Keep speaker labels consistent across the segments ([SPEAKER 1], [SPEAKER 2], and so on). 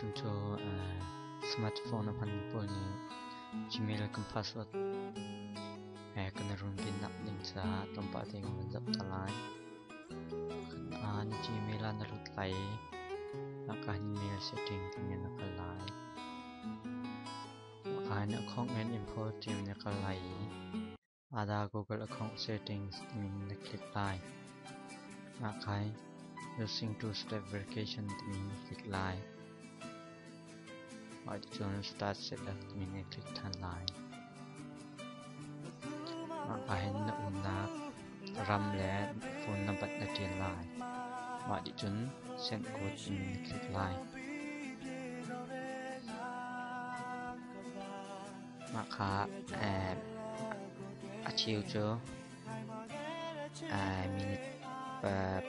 [SPEAKER 1] Tuchun cu smartphone a hmanmi pawl nih Gmail kan password kan i runvennak ding caah tlawmpal te kan van zoh ta lai. Na Gmail ah na lut lai i mahka hin mail setting timi na kal lai. Mahka hin account and info timi na kal lai i Ada Google account settings timi na click lai. Mahka hi using two-step verification timi na click lai. Mah ticun start setup timi na click ṭhan lai. Mahka hin na umnak ram le phone number na ṭial lai. Mah ticun send code timi na click lai. Mah kha a cheu cu minute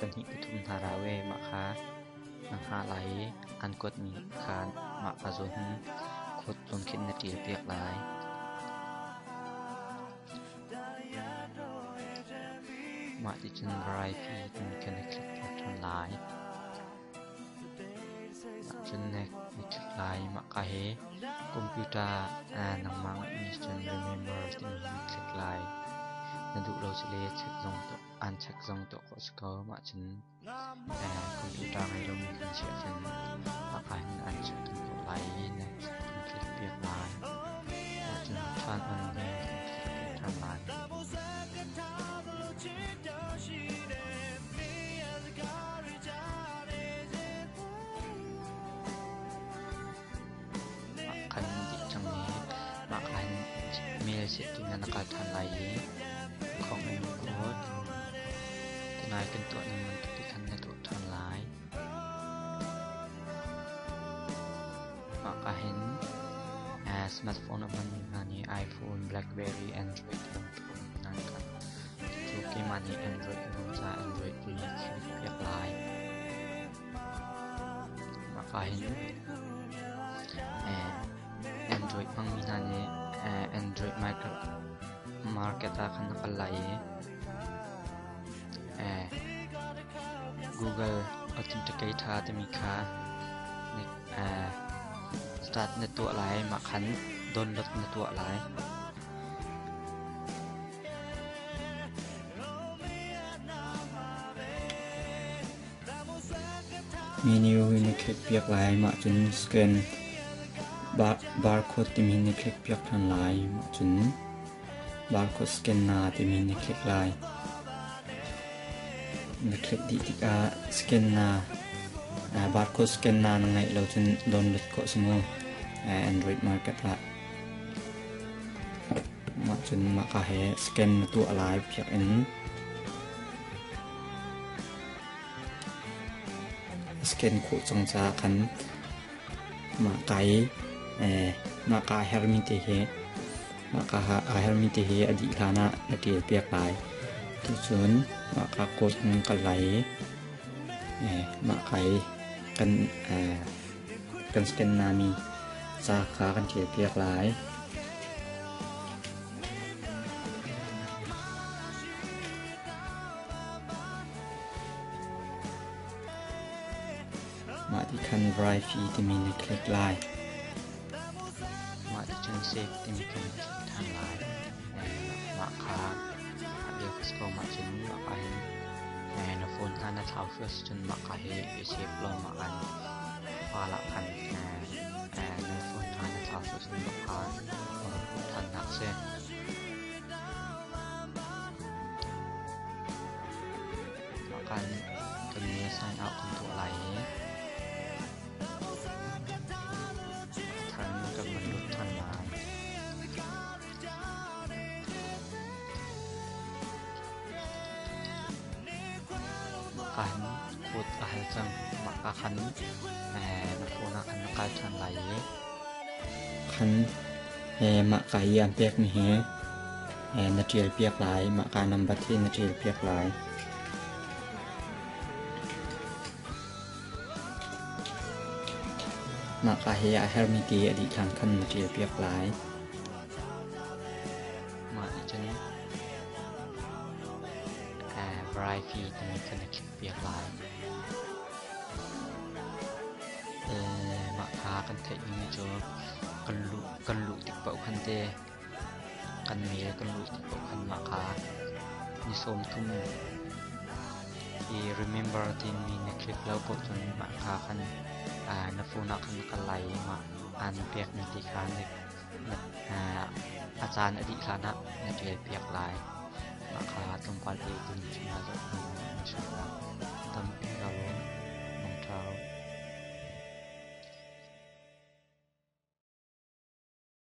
[SPEAKER 1] pahnih pathum hna rau i mah kha na hngah lai i an kuatmi kha mah ka zawn hin khut zawn khin na ṭial piak lai. Mah ticun verify timi kha na click piak ṭhan lai. Cun na click lai. Mahka hi computer nangmah ngeihmi cun remember timi na click lai. Na duh lo si le check zong an check zong tuah khawh si ko. Mah cun computer ngei lomi kan si ahcun mahka hin an check kan tuah lai i na kan click piak lai. Mah cun turn on mail kan click piak ṭhan lai. Kan dih cang i mah khan mail setting ah na kal ṭhan lai i khong in code tunai kan tuah ning bantuk ti khan na tuah ṭhan lai. Mah ka hin smartphone a hmanmi hna nih iPhone, BlackBerry, Android ti bantuk hna kha Cu keimah nih Android ka hman caah Android hi click piak lai. Mah ka hin Android hmangmi hna nih Android market ah khan na kal lai i Google Authenticator timi kha start na tuah lai. Mah khan download na tuah lai.
[SPEAKER 2] Menu hi na click piak lai. Mah cun scan barcode timi na click piak ṭhan lai. Mah cun barcode scan na timi na click lai. Na click dih tikah scan na barcode scan na na ngeih lo cun download khawh si mu Android market ah. Mah cun mahka he scan na tuah lai biakinn. Scan khawh cang caah khan mahka i mahka a hermi te hi mahka a hermi te hi a dih hlan ah na ṭial piak lai. Tucun mahka code in kal lai i mahka i kan kan scan nami ca kha kan ṭial piak lai. Mah ti khan Verify timi na click lai.
[SPEAKER 1] Mah ti cun Save timi kha na click ṭhan lai. Mah kha ko mah cun mah ka hin na phone hna na thlau first cun mah ka hi i save law mah kan file ah khan na phone hna na thlau first cun mah kha ṭhannak si. Mah kan kan mail sign out kan tuah lai i thar in kan van lut ṭhan lai. Mah hin code a hal cang. Mah ka khan na phone ah khan na kal ṭhan lai i
[SPEAKER 2] Khan mah ka i an pekmi hi na ṭial piak lai. Mah ka number hi na ṭial piak lai. Mah ka hi a hermi ti a dih hlan khan na ṭial piak lai.
[SPEAKER 1] Mah nih cun variety timi kha na click piak lai. Mah kha theih dingmi cu kan luh kan luh tik paoh khan te kan mail kan luh tik paoh khan mah kha ni 30 i remember timi na click lo paoh cun mah kha khan na phone ah khan na kal lai i mah aan pekmi ti kha na a caan a dih hlan ah na ṭial piak lai. Mah kha tlawmpal te.